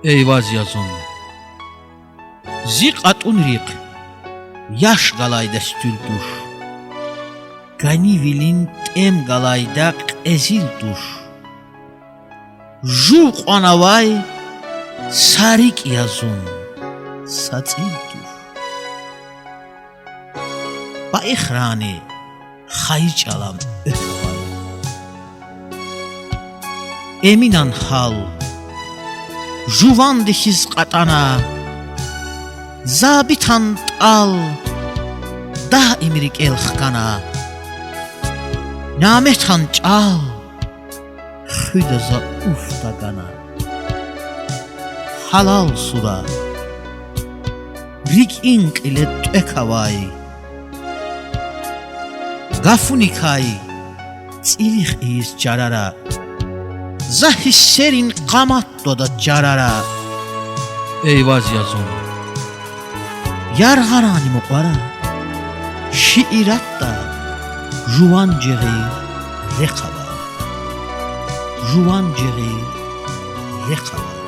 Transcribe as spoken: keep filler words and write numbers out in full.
Эйваз я зун. Зи кьатӀунрихъ яш галайда сутун туш, кӀанивилин тӀем галайда кьезил туш. Жув кьван авай са рикӀ я зун, са цӀил туш. Баихрани хайи чӀалан экв авай. Эминан гьал жуванди хьиз кьатӀана, Забитан тӀал даим рикӀел хкана, Няметан чӀал хуьда за уф тагана. Гьалал сура, рикӀин кьиле тӀвек авай, гафуникай цӀирихъ ийиз чарара, за гьиссерин къамат твада чарара. Эйваз я зун. Яргъарани мукьвара шииратда жуван жагъир рехъ ава, жуван жагъир рехъ ава.